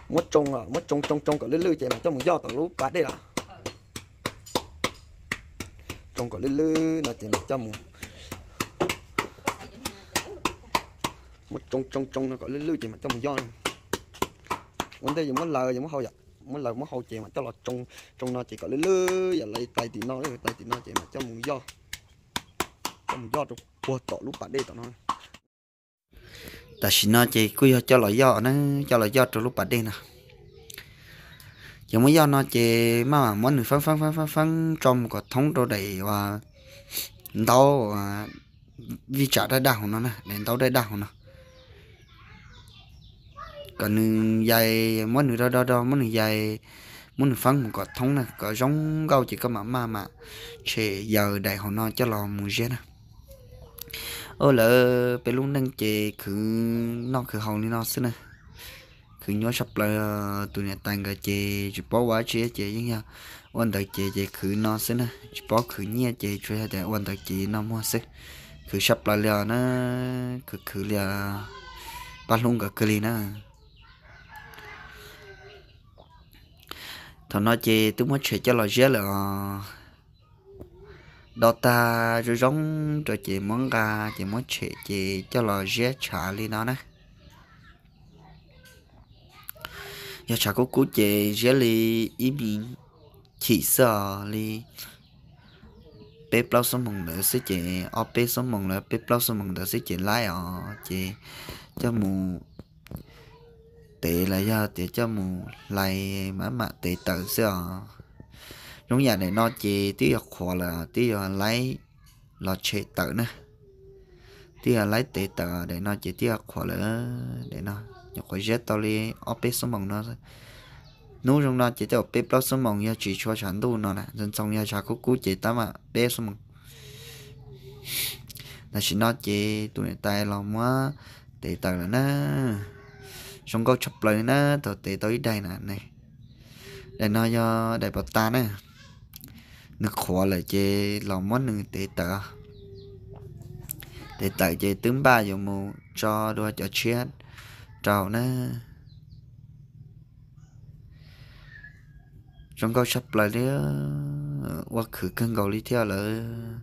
Muab tsoo, muab tsoo tsoo tsoo kom lwj lwj ces mam coj mus yoj tom lub pas dej los. Tsoo kom lwj lwj no ces mam coj mus, muab tsoo tsoo tsoo no kom lwj lwj ces mam coj mus yoj. Ua ntej yus muab laws, yus muab hau, muab laws muab hau ces mam coj los tsoo, tsoo no ces kom lwj lwj yom, los tais tim no, tais tim no ces mam coj mus yoj, coj mus yoj rau puag tom lub pas dej tom no. Tam sim no ces kuj yog coj los yoj na, coj los yoj rau lub pas dej no. Ces muab yoj no ces maj mam muab nws feeb feeb feeb feeb feeb tso mus kom thoob rau daim uas ntaub, vij tsam daj daj hauv no na, daim ntaub daj daj hauv no. Kom nws yais, muab nws do do do, muab nws yais, muab nws feeb mus kom thoob na, kom zoo nkauj ces koj mam maj mam tshem yaws daim hauv no coj los mus ziab na. Ua lawm peb lub neej ces khwv noj khwv haus li no xwb na. Khwv nyuaj tshaj plaws, tus niam tais nkawd ces tsis paub ua dab tsi ces yeej yog ua ntawd ces, ces khwv no xwb na, tsis paub khwv nyiaj ces tsuas yog tias ua ntawd ces noj muag xwb. Khwv tshaj plaws li os na, khwv khwv li os, pab hlub nkawd kawg li na. Thaum no ces twb muab tshem coj los ziab lawm os. Do tag zoo zoo rau ces muab nqa, ces muab tshem ces coj los ziab tshav li no na. Yog tshav kub kub ces ziab li ib me chim xwb os, li peb plaub xuab moos ntawd xwb ces, ob peb xuab moos los peb plaub xuab moos ntawd xwb ces laib os, ces coj mus tev los yog tias coj mus hlais mam mam tev tawm xwb os. Zoo yam daim no ces twb yog qhuav lawm, twb yog laib los tshem tawm na. Twb yog laib tev tawm, daim no ces twb yog qhuav lawm. Daim no nyuam qhuav ziab tau li ob peb xuab moos no. Hnub zoo no ces tej zaum peb plaub xuab moos, yog tsis tshua tshav ntuj no na, ntxoov ntxoo yog tshav kub kub ces tab mam peb xuab moos. Tam sim no ces tus niam tais los muab tev tawm lawm na. Zoo nkauj tshaj plaws na, thaum tev tau ib daim na. Daim no yog daim pov tas na. Nws qhuav lawm ces los muab nws tev tawm. Tev tawm ces twb npaj yuav mus tso dua cov tshiab rau na. Zoo nkauj tshaj plaws li, ua khwv kawg nkaus li thiab lawm.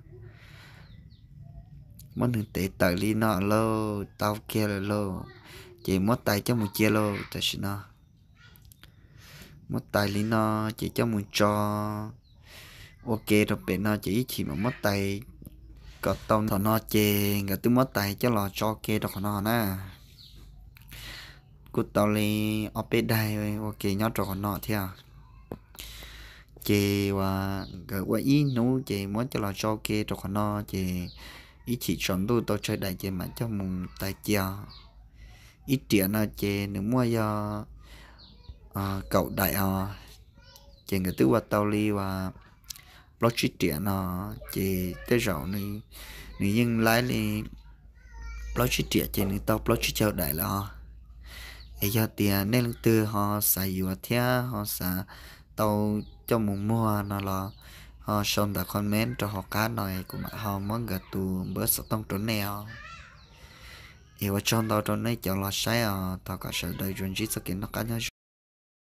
Muab nws tev tawm li no lauj, tau kiag lawm lauj. Ces muab tais coj mus cia lauj. Tam sim no muab tais li no ces coj mus tso ua ke rau pem no ces ib chim mam muab tais kom tau. Thaum no ces nkawd twb muab tais coj los tso ua ke rau qhov no na. Kuj tau li ob peb daim ua ke nyob rau qhov no thiab. Ces uas nkawd ua ib hnub ces muab coj los tso ua ke rau qhov no ces ib chim tsaus ntuj tau tsawg daim ces mam coj mus tais cia. Ib riam no ces nws muaj yog kaum daim os. Ces nkawd twb ua tau li uas plaub tsib riam no, ces tej zaum nws yeej laib li plaub tsib riam ces nws tau plaub tsib caug daim lawm os. Es yog tias nej leej twg ho xav yuav thiab ho xav tau coj mus muag no los ho sau ntawv comment rau hauv qab no es kuv mam ho muab nkawd tus npawb xov tooj rau nej os. Es ua tsaug ntau rau nej cov los saib os, thov kom sawv daws tsuas ntsib txoj kev noj qab nyob